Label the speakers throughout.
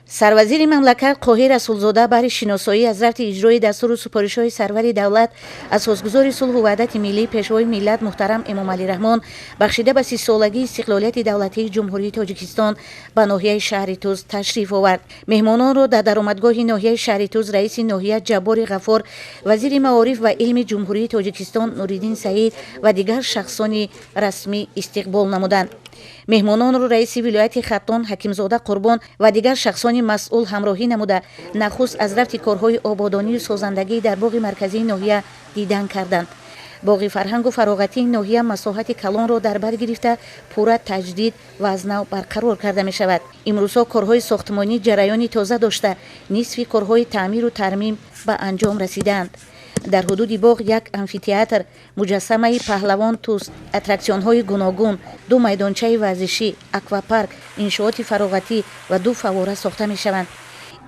Speaker 1: Сарвазири мамлакат Қоҳир Расулзода баҳри шиносоӣ аз рафти иҷрои дастуру супоришҳои сарвари давлат, асосгузори сулҳу ваҳдати миллӣ, пешвои миллат муҳтарам Эмомалӣ Раҳмон, бахшида ба 30-солагии истиқлолияти давлатии Ҷумҳурии Тоҷикистон ба ноҳияи шаҳри Туз ташриф овард. Меҳмононро дар даромадгоҳи ноҳияи шаҳри Туз раиси ноҳия Ҷаббори Ғаффор, вазири маориф ва илми Ҷумҳурии Тоҷикистон Нуриддин Саид ва дигар шахсони расмӣ истиқбол намуданд. Меҳмононро раиси вилояти Хатлон Ҳакимзода Қурбон ва дигар шахсони масъул ҳамроҳӣ намуда, нахуст аз рафти корҳои ободонию созандагӣ дар боғи марказии ноҳия дидан карданд. Боғи фарҳангу фароғатии ноҳия масоҳати калонро дар бар гирифта, пурра таҷдид ва аз нав барқарор карда мешавад. Имрӯзҳо корҳои сохтмонӣ ҷараёни тоза дошта, нисфи корҳои таъмиру тармим ба анҷом расидаанд. Дар ҳудуди боғ як амфитеатр, муҷассамаи паҳлавон Туз, аттраксионҳои гуногун, ду майдончаи варзишӣ, аквапарк, иншооти фароғатӣ ва ду фаввора сохта мешаванд.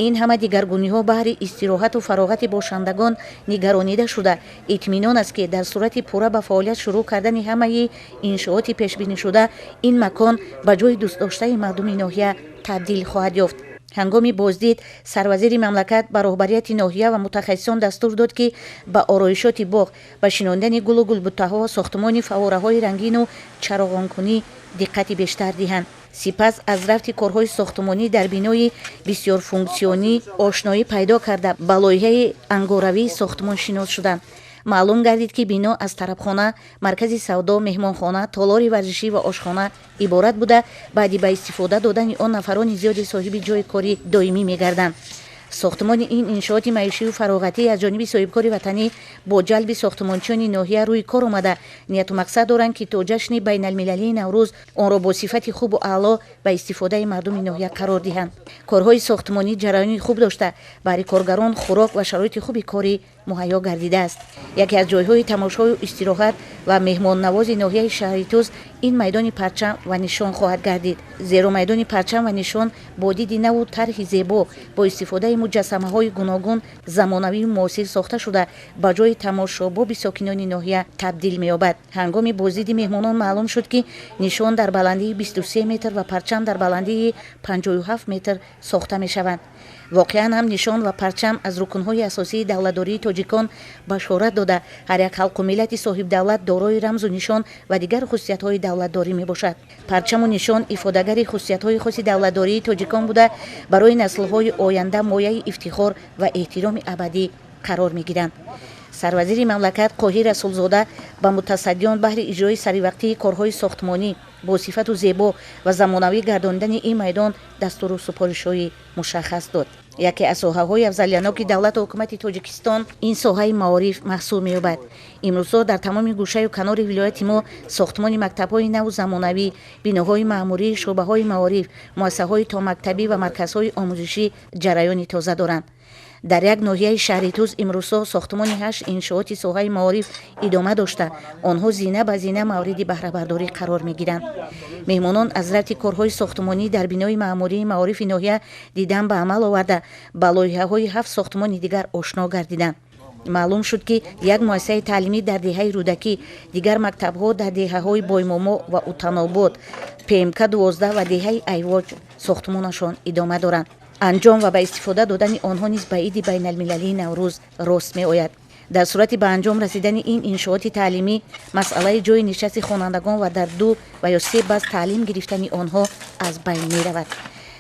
Speaker 1: Ин ҳама дигаргуниҳо баҳри истироҳату фароғати бошандагон нигаронида шуда, итминон аст, ки дар сурати пурра ба фаъолият шурӯъ кардани ҳамаи иншооти пешбинишуда, ин макон ба ҷои дӯстдоштаи мардуми ноҳия табдил хоҳад ёфт. Ҳангоми боздид сарвазири мамлакат ба роҳбарияти ноҳия ва мутахассисон дастур дод, ки ба ороишоти боғ, ба шинондани гулу гулбуттаҳо, сохтмони фаввораҳои рангину чароғонкунӣ диққати бештар диҳанд. Сипас аз рафти корҳои сохтмонӣ дар бинои бисёрфунксионӣ ошноӣ пайдо карда, ба лоиҳаи ангоравии сохтмон шинос шуданд. Маълум гардид, ки бино аз тарабхона, маркази савдо, меҳмонхона, толори варзишӣ ва ошхона иборат буда, баъди ба истифода додани он нафарони зиёди соҳиби ҷойи кори доимӣ мегарданд. Сохтмони ин иншооти маишию фароғатӣ аз ҷониби соҳибкори ватанӣ бо ҷалби сохтмончиёни ноҳия рӯи кор омада, нияту мақсад доранд, ки то ҷашни байналмилалии Наврӯз онро бо сифати хубу аъло ба истифодаи мардуми ноҳия қарор диҳанд. Корҳои сохтмонӣ ҷараёни хуб дошта, баҳри коргарон хӯрок ва шароити хуби корӣ муҳайё гардидааст. Яке аз ҷойҳои тамошою истироҳат ва меҳмоннавози ноҳияи шаҳри Туз ин майдони парчам ва нишон хоҳад гардид, зеро майдони парчам ва нишон бо диди наву тарҳи зебо, бо истифодаи муҷассамаҳои гуногун, замонавию муосир сохта шуда, ба ҷои тамошобоби сокинони ноҳия табдил меёбад. Ҳангоми боздиди меҳмонон маълум шуд, ки нишон дар баландии 23 метр ва парчам дар баландии 57 метр сохта мешаванд. Воқеан ҳам, нишон ва парчам аз рукнҳои асосии давлатдории тоҷикон башорат дода, ҳар як халқу миллати соҳибдавлат дорои рамзу нишон ва дигар хусусиятҳои давлатдорӣ мебошад. Парчаму нишон ифодагари хусусиятҳои хоси давлатдории тоҷикон буда, барои наслҳои оянда мояи ифтихор ва эҳтироми абадӣ қарор мегиранд. Сарвазири мамлакат Қоҳир Расулзода ба мутасаддиён баҳри иҷрои саривақтии корҳои сохтмонӣ бо сифату зебо ва замонавӣ гардонидани ин майдон дастуру супоришҳои мушаххас дод. Яке аз соҳаҳои афзалияноки давлату ҳукумати Тоҷикистон ин соҳаи маориф маҳсуб меёбад. Имрӯзҳо дар тамоми гӯшаю канори вилояти мо сохтмони мактабҳои наву замонавӣ, биноҳои маъмурӣ, шӯъбаҳои маориф, муассисаҳои томактабӣ ва марказҳои омӯзишӣ ҷараёни тоза доранд. Дар як ноҳияи шаҳри Туз имрӯзҳо сохтмони ҳашт иншооти соҳаи маориф идома дошта, онҳо зина ба зина мавриди баҳрабардорӣ қарор мегиранд. Меҳмонон аз рафти корҳои сохтмонӣ дар бинои маъмурии маорифи ноҳия дидан ба амал оварда, ба лоиҳаҳои ҳафт сохтмони дигар ошно гардиданд. Маълум шуд, ки як муассисаи таълимӣ дар деҳаи Рӯдакӣ, дигар мактабҳо дар деҳаҳои Боймомо ва Утанобод, ПМК 12 ва деҳаи Айвоҷ сохтмонашон идома доранд. Анҷом ва ба истифода додани онҳо низ ба иди байналмилалии Наврӯз рост меояд. Дар сурати ба анҷом расидани ин иншооти таълимӣ, масъалаи ҷойи нишасти хонандагон ва дар ду ва ё се баз таълим гирифтани онҳо аз байн меравад.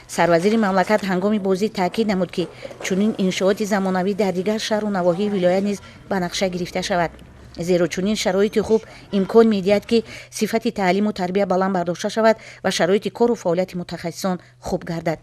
Speaker 1: Сарвазири мамлакат ҳангоми боздид таъкид намуд, ки чунин иншооти замонавӣ дар дигар шаҳру навоҳии вилоят низ ба нақша гирифта шавад, зеро чунин шароити хуб имкон медиҳад, ки сифати таълиму тарбия баланд бардошта шавад ва шароити кору фаъолияти мутахассисон хуб гардад.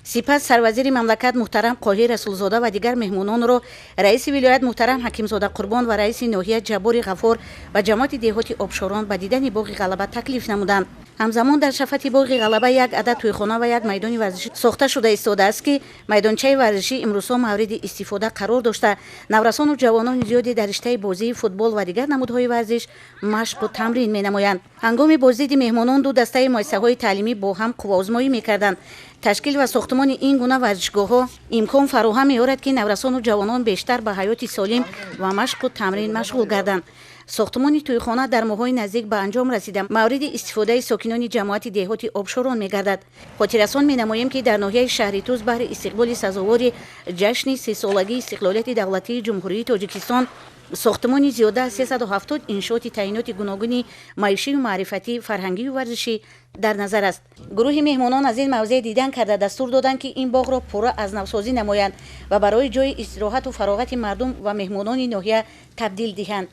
Speaker 1: Сипас сарвазири мамлакат муҳтарам Қоҳир Расулзода ва дигар меҳмононро раиси вилоят муҳтарам Ҳакимзода Қурбон ва раиси ноҳия Ҷаббори Ғаффор ба ҷамоати деҳоти Обшорон ба дидани боғи Ғалаба таклиф намуданд. Ҳамзамон дар шафати боғи Ғалаба як адад тӯйхона ва як майдони варзишӣ сохта шуда истодааст, ки майдончаи варзишӣ имрӯзҳо мавриди истифода қарор дошта, наврасону ҷавонони зиёде дар риштаи бозии футбол ва дигар намудҳои варзиш машқу тамрин менамоянд. Ҳангоми боздиди меҳмонон ду дастаи муассисаҳои таълимӣ бо ҳам қувваозмоӣ мекарданд. Ташкил ва сохтмони ин гуна варзишгоҳҳо имкон фароҳам меорад, ки наврасону ҷавонон бештар ба ҳаёти солим ва машқу тамрин машғул гарданд. Сохтмони тӯйхона дар моҳҳои наздик ба анҷом расида, мавриди истифодаи сокинони ҷамоати деҳоти Обшорон мегардад. Хотиррасон менамоем, ки дар ноҳияи шаҳри Тӯз баҳри истиқболи сазовори ҷашни 30-солагии истиқлолияти давлатии Ҷумҳурии Тоҷикистон сохтмони зиёда аз 370 иншооти таъиноти гуногуни маишию маърифатӣ, фарҳангию варзишӣ дар назар аст. Гурӯҳи меҳмонон аз ин мавзеъ дидан карда, дастур доданд, ки ин боғро пурра аз навсозӣ намоянд ва барои ҷои истироҳату фароғати мардум ва меҳмонони ноҳия табдил диҳанд.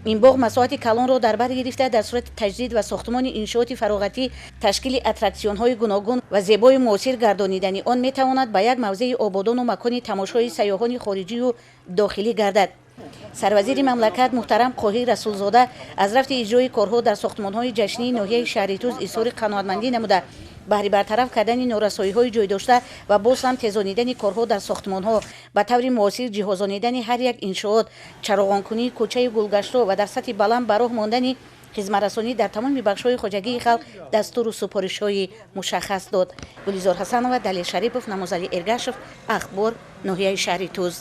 Speaker 1: Ин боғ масоҳати калонро дар бар гирифта, дар сурати таҷдид ва сохтмони иншооти фароғатӣ, ташкили аттраксионҳои гуногун ва зебои муосир гардонидани он метавонад ба як мавзеи ободону макони тамошои сайёҳони хориҷию дохилӣ гардад. Сарвазири мамлакат муҳтарам Қоҳир Расулзода аз рафти иҷрои корҳо дар сохтмонҳои ҷашнии ноҳияи шаҳри Тӯз изҳори қаноатмандӣ намуда, баҳри бартараф кардани норасоиҳои ҷойдошта ва боз ҳам тезонидани корҳо дар сохтмонҳо, ба таври муосир ҷиҳозонидани ҳар як иншоот, чароғонкунии кӯчаю гулгаштҳо ва дар сатҳи баланд ба роҳ мондани хизматрасонӣ дар тамоми бахшҳои хоҷагии халқ дастуру супоришҳои мушаххас дод. Гулизор Ҳасанова, Далер Шарипов, Намозалӣ Эргашев, Ахбор, ноҳияи шаҳри Тӯз.